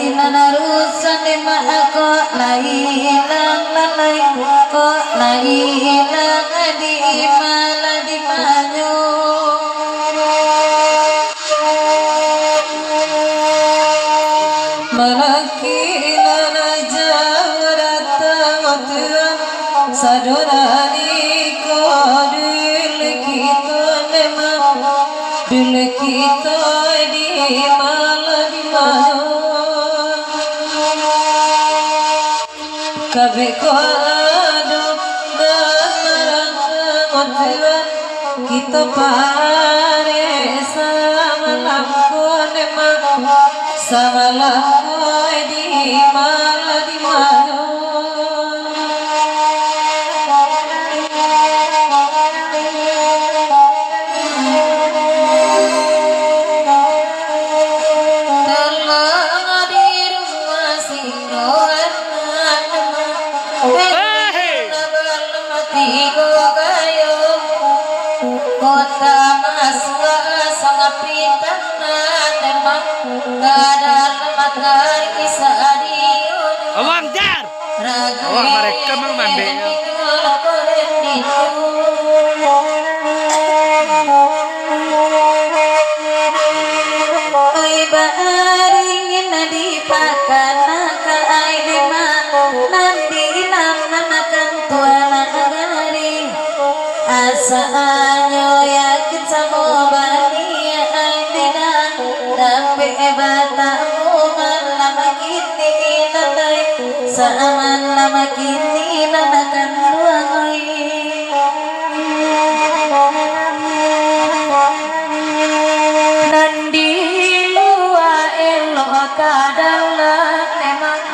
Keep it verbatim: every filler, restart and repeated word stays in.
Nan arusan di mak kok lai ilang lalai, kok lai ilang di malah di manyo. Malaki nan jauah datang, oh Tuhan, sadonyo iko dulu kito memang, dulu kito di malah di manyo. Kabek ko ado nan marantang, oh Tuhan, kito pareh samalam ko, memang samalam ko di malah di manyo. Tolong di rumah siro anak. Hei! Tigo gayo. Kota Masua sangat pintar nan demam. Ka dalam matahari sadio. Awang jar. Awak mereka mang mandek. Oi, baringin di pakan, ka ai di ma-, nan di laman makan tuan nagari. Asa